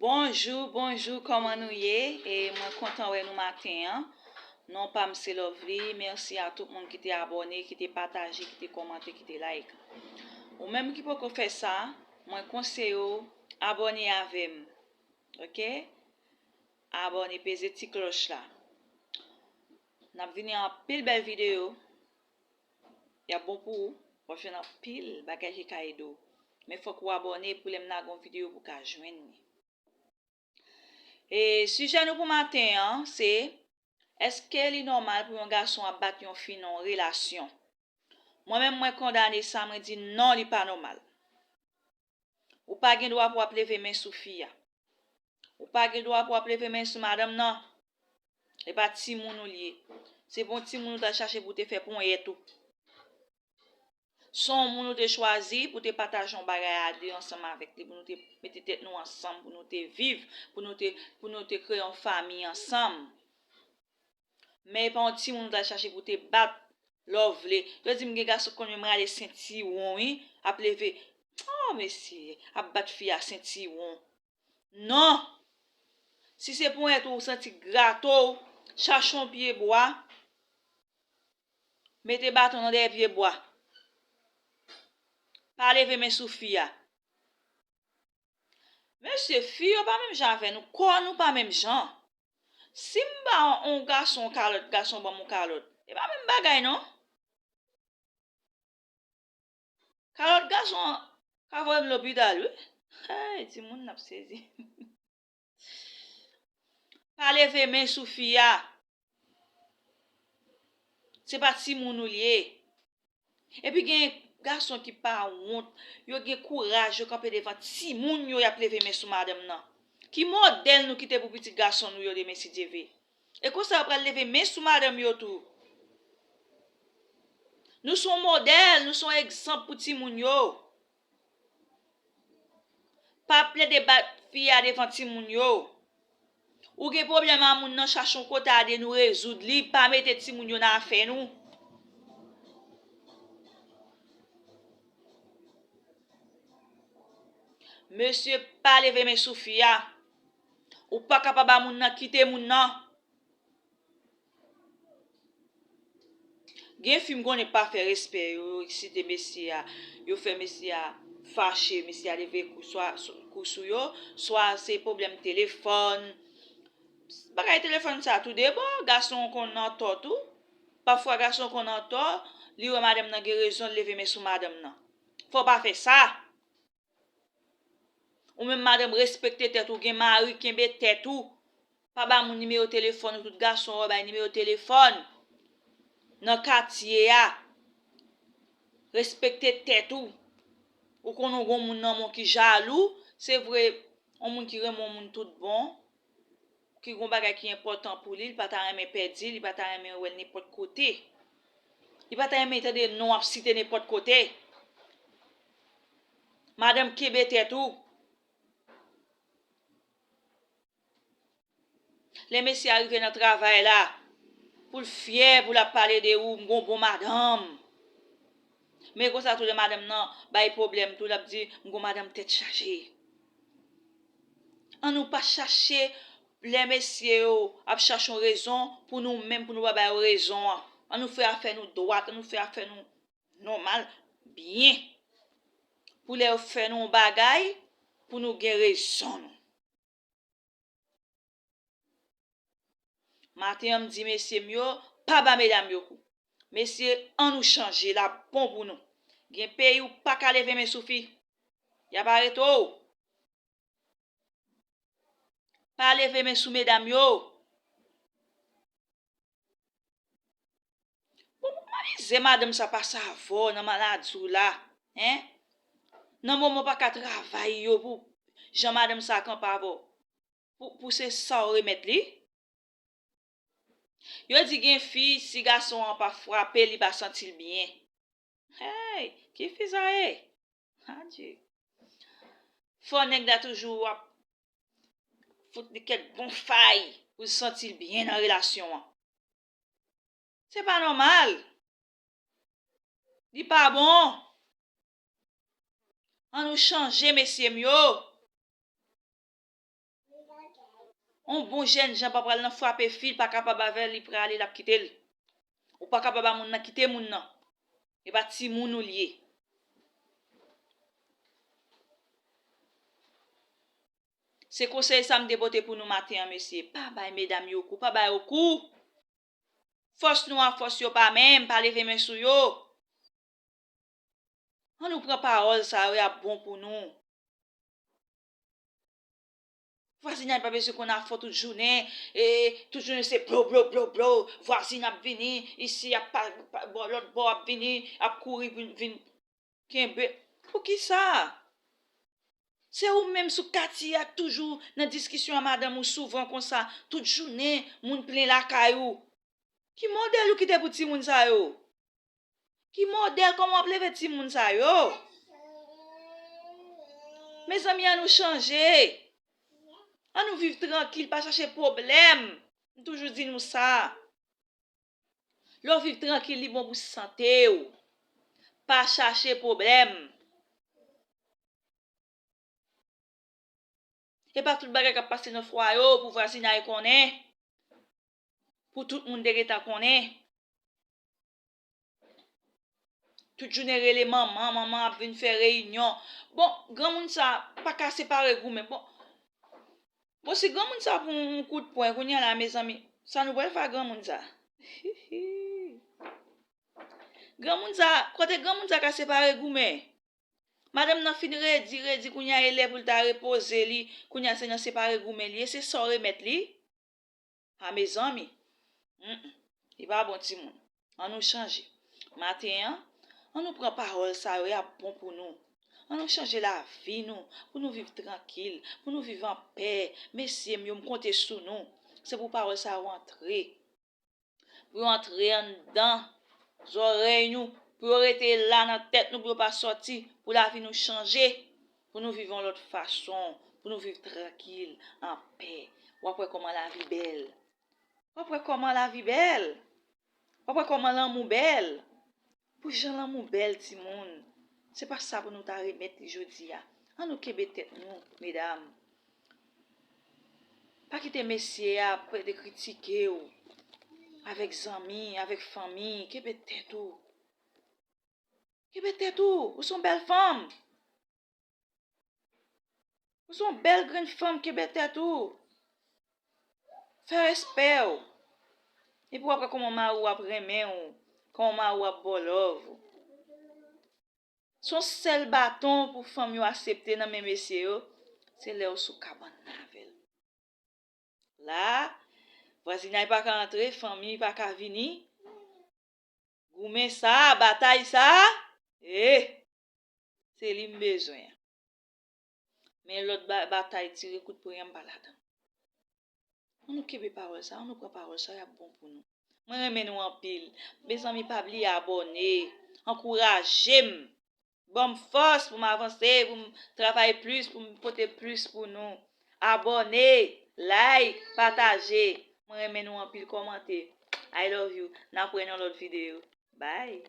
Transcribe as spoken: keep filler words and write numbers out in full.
Bonjou, bonjou, kòman nou ye? E mwen kontan wè nou maten an. Non pa m se Lovely. Mèsi a tout moun ki te abòne, ki te pataje, ki te kòmante, ki te like. Ou menm ki poko fè sa, mwen konseye w abòne avè m. Oke? Abòne, peze ti klòch la. N ap vini anpil bèl videyo. Y ap bon pou ou. W ap jwenn anpil bagay ki ka ede w. Men fòk ou abòne pou lè m lage yon videyo pou w ka jwenn li. E sijè nou pou maten an, se, èske li nòmal pou yon gason ap bat yon fi nan yon relasyon? Mwen menm, mwen kondane sa, mwen di non, li pa nòmal. Ou pa gen dwa pou w ap leve men sou fi a. Ou pa gen dwa pou w ap leve men sou madanm nan. E pa timoun ou l ye. Se pa yon timoun ou t al chache pou w te fè ponyèt ou. Se yon moun ou te chwazi pou te pataje yon bagay a de ansanm avèk li, pou nou te mete tèt nou ansanm, pou nou te viv, pou nou te, pou nou te kreye yon fanmi ansanm. Men e pa yon timoun ou t al chache pou te bat lè w vle. Yo di m gen gason k konn menm rale sentiwon, wi, ap leve. Oh, mesye, ap bat fi a sentiwon. Non! Si se ponyèt ou, ou santi grate w, chache yon pye bwa, mete baton nan dèyè pye bwa. Pa leve men sou fi a. Mesye, fi yo pa menm jan avè nou, kò nou pa menm jan. Si m ba yon gason yon kalòt, gason ban m yon kalòt, e pa menm bagay non. Kalòt gason an ka voye m lopital, wi. Hey, timoun n ap sezi. Pa leve men sou fi a. Se pa timoun ou l ye. Epi gen gason ki pa wont, yo gen kouraj, yo kanpe devan timoun yo, y ap leve men sou madanm nan. Ki modèl nou kite pou pitit gason nou yo demen, si Dye vle? E konsa yo pral leve men sou madanm yo tou. Nou se yon modèl, nou se yon egzanp pou timoun yo. Pa plede bat fi a devan timoun yo. Ou gen pwoblèm a moun nan, chache yon kote a de nou rezoud li, pa mete timoun yo nan afè nou. Mesye, pa leve men sou fi a. Ou pa ka pa ba moun nan, kite moun nan. Gen fi m konnen pa fè respè, yo eksite mesye a, yo fè mesye a fache, mesye a leve kou swa, kou sou yo, swa se pwoblèm telefòn. Bagay telefòn sa tou de bò, gason an konn nan tò tou. Pafwa gason an konn nan tò, li wè madanm nan gen rezon, li leve men sou madanm nan. Fò w pa fè sa. Ou menm madanm, respekte tèt ou, gen mari, kenbe tèt ou. Pa ba moun nimewo telefòn ou, tout gason wè bay nimewo telefòn nan katye a. Respekte tèt ou. Ou konnen w gen yon moun nan men w ki jalou, se vre, yon moun ki renmen yon moun tout bon, ki gen yon bagay ki enpòtan pou li, li pa ta renmen pèdi, li pa ta renmen wè l nenpòt kote. Li pa ta renmen tande non w ap site nenpòt kote. Madanm, kenbe tèt ou. Lè mesye a rive nan travay la, pou l fyè, pou l ap pale de ou, m gon bon madanm. Men konsa tou lè madanm nan bay pwoblèm tou, l ap di, m gon madanm tèt chaje. Ann nou pa chache, lè mesye yo ap chache yon rezon pou nou menm, pou nou pa ba yo rezon an. Ann nou fè afè nou dwat, ann nou fè afè nou nòmal, byen. Pou lè yo fè nou yon bagay, pou nou gen rezon nou. Maten an, m di mesye m yo, pa ba medam yo kou. Mesye, ann nou chanje, l ap bon pou nou. Gen peyi ou pa ka leve men sou fi. Y ap arete w. Pa leve men sou medam yo. Bon, kòman mizè madanm sa pase avè w nan maladi w la, en? Nan moman w pa ka travay yo pou jan madanm sa kanpe avè w, pou, pou se sa w remèt li? Yo di gen fi, si gason an pa frape, li pa santi l byen. Hey, ki fi sa ye? Adye. Fò nèg la toujou ap fout li kèk bon fay pou l santi l byen nan relasyon an. Se pa nòmal. Li pa bon. Ann nou chanje, mesye m yo. On bon jèn jan pa pral nan frape fi l, pa kapab avè l, li prale, l ap kite l. Ou pa kapab ba moun nan kite moun nan. E pa timoun ou l ye. Se konsèy sa m te pote pou nou maten an, mesye. Pa bay medam yo kou, pa bay yo kou. Fòs nou a fòs yo pa menm, pa leve men sou yo. Ann nou pran pawòl sa yo, y ap bon pou nou. Vwazinay pa bezwen konn afè tout jounen, e, tout jounen se blo, blo, blo, blo, vwazin ap vini, isi ap pa, pa, bò, lòt bò ap vini, ap kouri vin, vin kenbe. Poukisa? Se ou menm sou katye a k toujou nan diskisyon a madanm ou souvan konsa, tout jounen moun plen lakay ou. Ki modèl ou kite pou timoun sa yo? Ki modèl, kòman w ap leve timoun sa yo? Mezanmi, ann nou chanje. Ann nou viv trankil, pa chache pwoblèm. M toujou di nou sa. Lè w viv trankil, li bon pou sante w. Pa chache pwoblèm. E pa tout bagay k ap pase nan fwaye w pou vwazinay konnen. Pou tout moun te gentan konnen. Tout jounen rele manman, manman ap vin fè reyinyon. Bon, granmoun sa pa ka separe goumen. Bon, bon, si granmoun sa pran yon kout pwen, kounye a la, mezanmi, sa nou pral fè a granmoun sa? Granmoun sa, kote granmoun sa ka separe goumen? Madanm nan fin redi, redi, kounye a e lè pou l ta repoze li, kounye a se nan separe goumen li ye, se sa w remèt li? A mezanmi, mm, mm, li pa bon timoun. Ann nou chanje. Maten an, ann nou pran pawòl sa yo, y ap bon pou nou. Ann nou chanje lavi nou, pou nou viv trankil, pou nou viv anpè. Mesye m yo, m konte sou nou. Se pou pawòl sa yo antre. Pou yo antre anndan zòrèy nou, pou yo rete la nan tèt nou, pou yo pa sòti, pou lavi nou chanje, pou nou viv yon lòt fason, pou nou viv trankil, anpè. W ap wè kòman lavi bèl. W ap wè kòman lavi bèl. W ap wè kòman lanmou bèl. Pou jan lanmou bèl, timoun. Se pa sa pou nou ta remèt li jodi a. Ann nou kenbe tèt nou, medam. Pa kite mesye a ap pede kritike w. Avèk zanmi, avèk fanmi, kenbe tèt ou. Kenbe tèt ou. Ou se yon bèl fanm. Ou se yon bèl grenn fanm, kenbe tèt ou. Fè respè w. Epi w ap wè kòman mari w ap renmen w, kòman mari w ap ba w love. Se yon sèl baton pou fanm yo aksepte nan men mesye yo, se lè w sou kabann nan avè l. La, vwazinay pa ka antre, fanmi pa ka vini. Goumen sa, batay sa, eh, se li m bezwen an. Men lòt ba-, batay, tire kout pwen an, m pa ladan. Ann nou kenbe pawòl sa, ann nou pran pawòl sa, y ap bon pou nou. Mwen renmen nou anpil. Mezanmi, pa bliye abòne, ankouraje m. Ban m fòs pou m avanse, pou m travay plis, pou m pote plis pou nou. Abòne, like, pataje. Mwen renmen nou anpil, kòmante. I love you. N ap wè nan lòt videyo. Bye.